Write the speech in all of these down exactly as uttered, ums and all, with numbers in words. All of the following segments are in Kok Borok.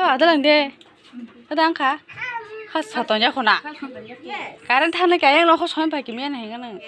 Adalang de. Ada angkha. Khas satong ya khona. Current thana kaya lo khos hon pai kimya na hinga nang.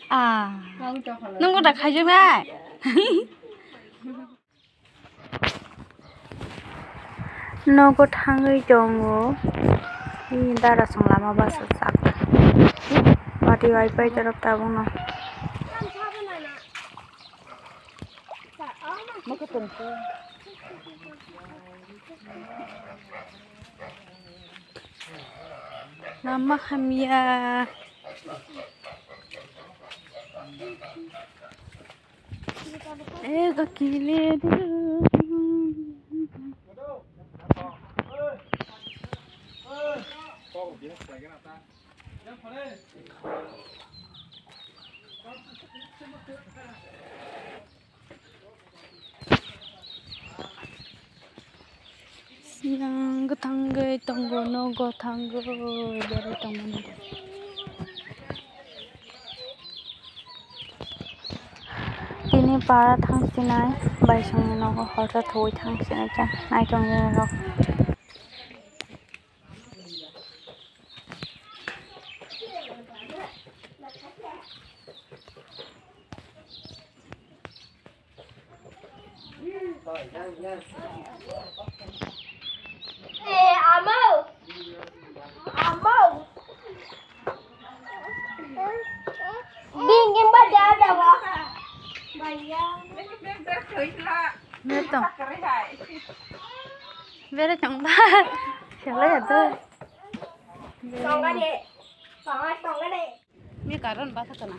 Ah. Nungko da khaijak nai. Nogo thangwi tongo. Bini dara song lama bachajak. Watwi waipai torop tabukno. Lama hamya. Eh, gakile de. Siang gotangwi tongo, nogo thangwi berwi tongmani. Tini para thangsinai, baisongni nogo horsa thogwi thangsinai khe, naitongni rok. Eh, amo. Amo. Dingin ba da da ba. Neto. Bere chong ba. Shala ya to. Songga de. Songga, songga de. Mi karon ba sa kana.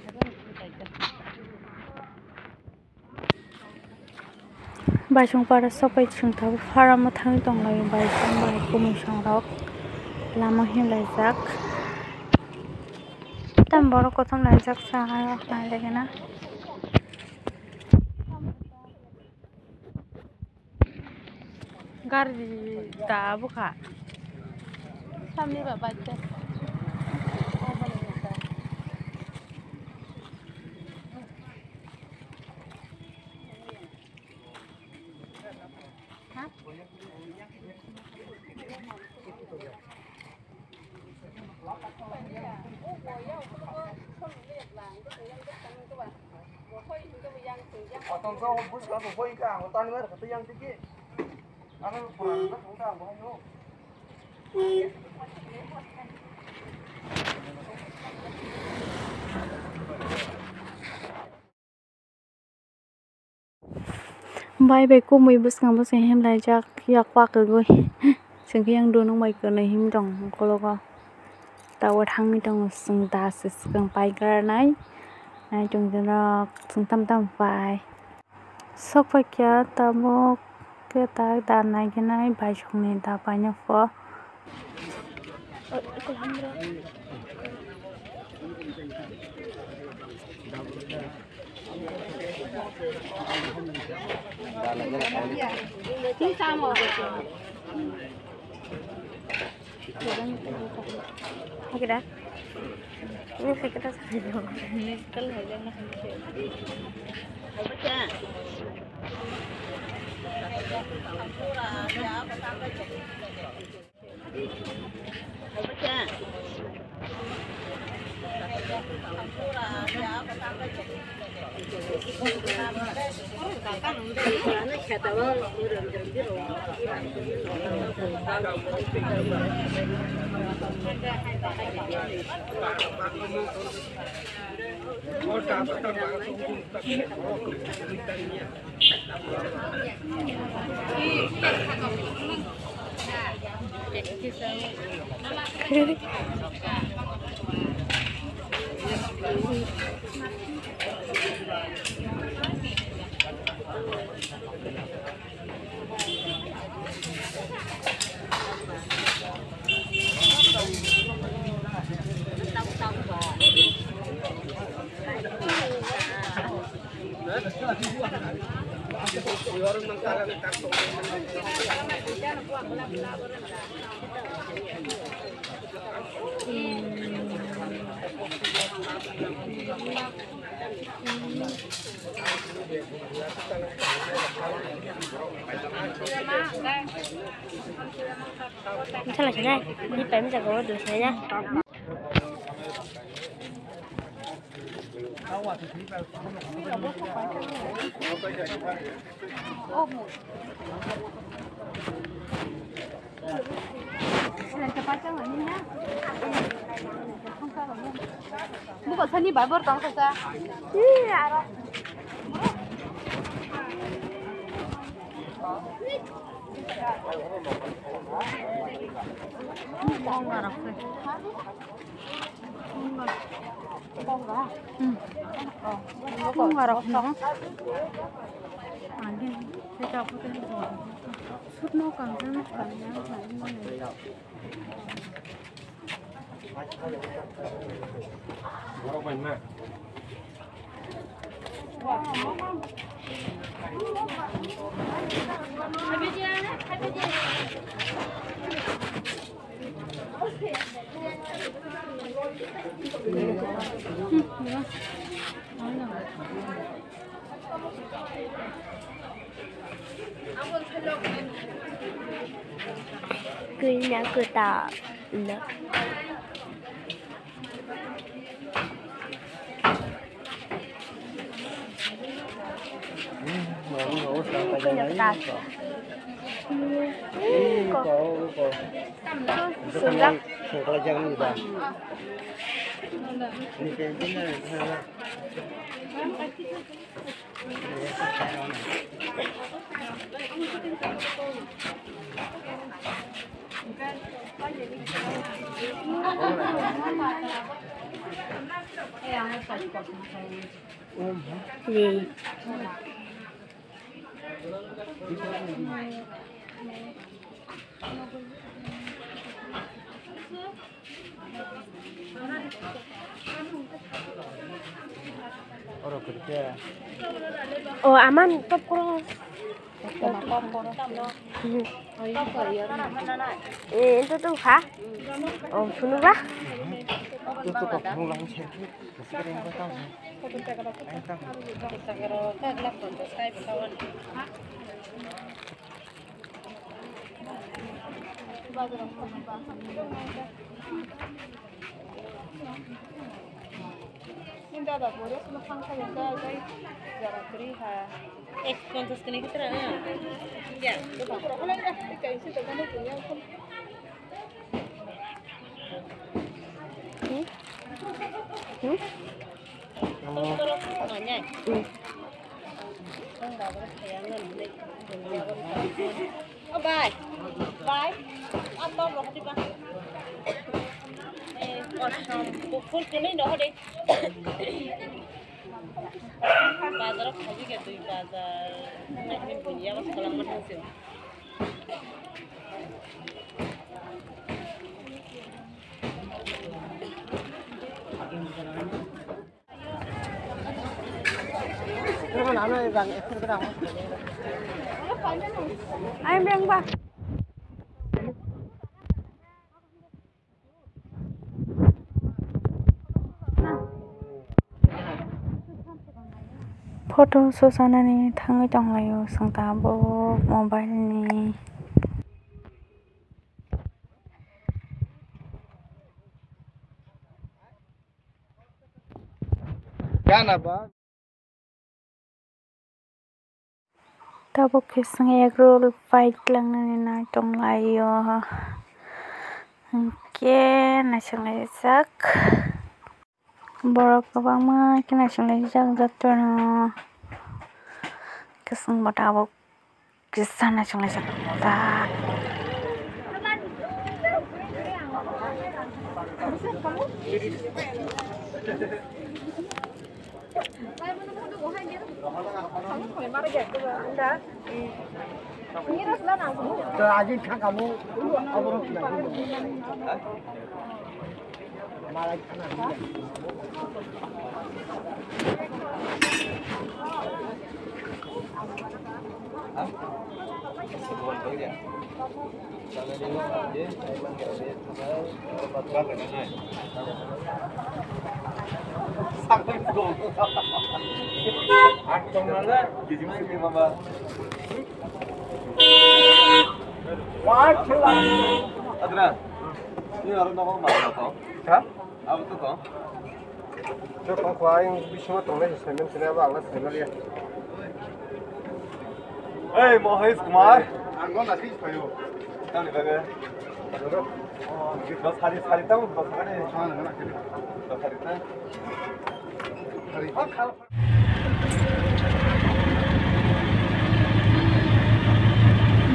Baisong para sopai chwng tabuk farm o thangwi tonglaio, baisong bai kumui song rok lama himlaijak. Tam borok kothom laijak sa aro nailai gana. Gari da bukha. Samni ba bike. Bai bai kumui bwskang bwskang himlaijak, yak wa kwgwi. Chwng khe yang dunung bai kwnwi him tong ukologo. Tabuk thangwi tongo chwng da se swkang pai gra nai. Nai chwng jora chwng tam tam pai. Sok pai kha tabuk khe ta da nai khe nai baisongni da painw pho. Hakira. Ini hakira sakit. Ini sekali aja nggak sakit. Misalai khe nai, ni pai mi jaga o dui sai ya. Buko sani bai bor tong kasa. Ih, aro. Konga rok no. Agi, seta photo ni konga. Sut no kang, kang, kang, kang, kang. Kuyna kwtal no. O aman top koro. Eh, itu tuh ha. Oh, sunu ba. Ek ponchas kani kitra na. Ya. Hmm? Hmm? Hmm. O bai, bai, a tok rok hati ba. Eh, kosom, bukhul kini no hade. Bazar khaji ke tui bazar, nai hini bunya mas kalam man hasi. Ai beng ba. Photo sosanani thangwi tonglaio chwng tabuk mobile ni. Gana ba. Tabuk khe chwng egg roll pai tlangnani nai tonglaio. Hinkhe naisinglaijak. Borok kwbangma khe naisinglaijak jotono. Khe chwngbo tabuk kisa naisinglaijak. Adra, ini orang nongol mana kau? Hah? Apa tuh kau? Jok kong khwa ayung bisingo tongnai se saiman sini abo ang na saiman ya. Hey, Mohis Kumar. Ang gona sih payo. Tang ni baga. Dos hari, hari tang, dos hari. Dos hari tang. Hari.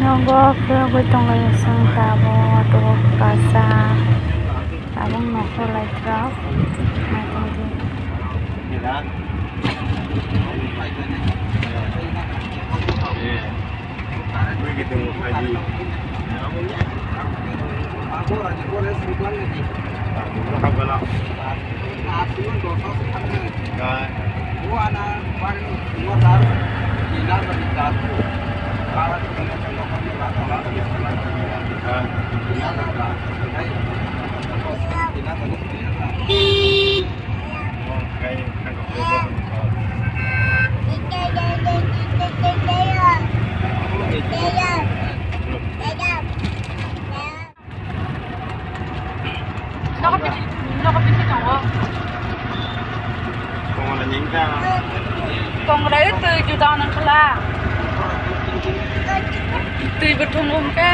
Nogo phiyogwi tonglaio chwng tabuk tabuk kaisa tabuk nokho laithok naitokdi. Nogo pisi, nogo pisi tongo. Kongra ni wngkha. Kongra o twi juda nang khala. Twi bo thwng wngkha.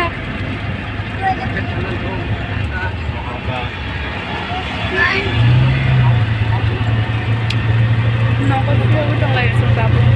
Nogo pisi tonglai sung tabuk.